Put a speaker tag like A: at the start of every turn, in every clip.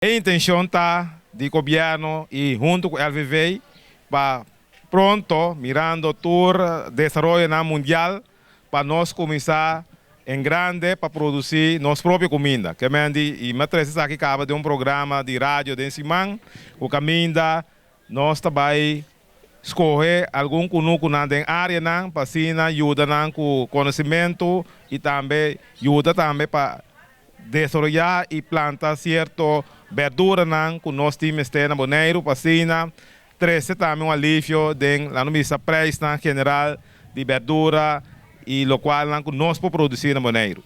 A: E intenshon ta di gobièrnu i huntu ku LVV pa pronto, mirando tur desaroyonan mundial, pa nos kuminsá en grande pa produsí nos propio kuminda. Ke men di i mi a trese esaki kaba den un programa di radio den siman ku kaminda nos ta bai skohe algun kunukunan den áreanan pa asina yuda nan ku konosementu i tambe yuda tambe pa desaroyá i planta sierto berduranan ku nos tin mester na Boneiru pa asina trese tambe un alivio den, laat nos bisa, preisnan general di berdura i lokualnan ku nos por produsí na Boneiru.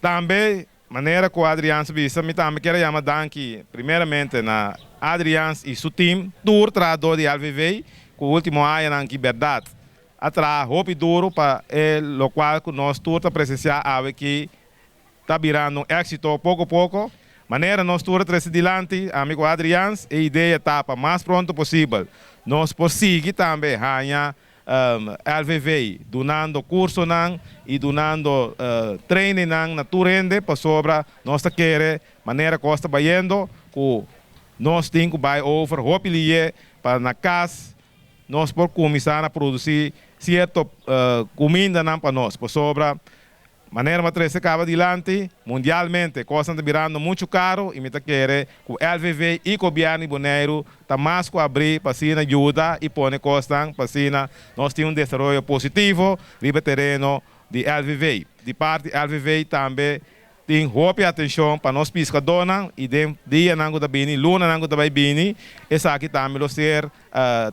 A: Tambe, manera ku Adriaans a bisa, mi tambe kier a yama danki primeramente na Adriaans i su tim, tur trahadó di LVV, ku último añanan ki bèrdat a traha hopi duru pa e lokual ku nos tur ta presensiá awe ki ta birando un éksito poko poko. Manera nos tur a trese dilanti, ami ku Adriaans, e idea ta pa mas pronto posibel nos por sigui tambe haña LVV dunando kursonan i dunando trainingnan na tur hende pasobra nos ta kere manera kos ta bayendo ku nos tin ku bai over hopi liye pa na kas nos por kuminsá na produsí sierto kumindanan pa nos pasobra Manera mi a trese kaba dilanti, mundialmente kosnan ta birando muchu karu i mi ta kere ku LVV i gobièrnu di Boneiru ta mas ku abrí pa asina yuda i pone kosnan pa asina nos tin un desaroyo positivo riba e tereno di LVV. Di parti LVV tambe tin hopi atenshon pa nos piskadónan i den dianan ku ta bini, lunanan ku ta bai bini, esaki tambe lo ser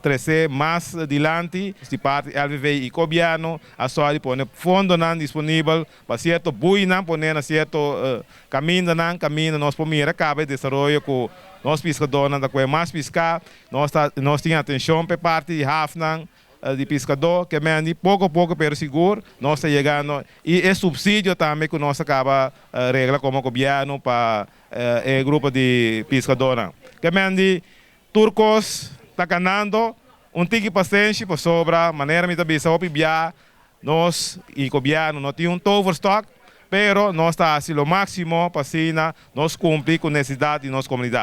A: Trese mas dilanti di parti LVV i gobièrnu a sòru di pone fondonan disponibel pa sierto buinan pone na sierto kamindanan kaminda nos por mira kaba e desaroyo ku nos piskadónan ta kohe mas piská. Nos ta nos tin atenshon pa e parti di hafnan di piskadó ke mendi poko poko pero sigur nos ta yegando i e supsidio tambe ku nos a kaba regla komo gobièrnu pa e grupo di piskadónan ke mendi. Tur kos ta kanando, un tiki pasenshi pasobra manera mi ta bisa hopi bia nos i gobièrnu no tin un toverstok, pero nos ta hasi lo máksimo pa asina nos kumpli ku nesesidat di nos komunidat.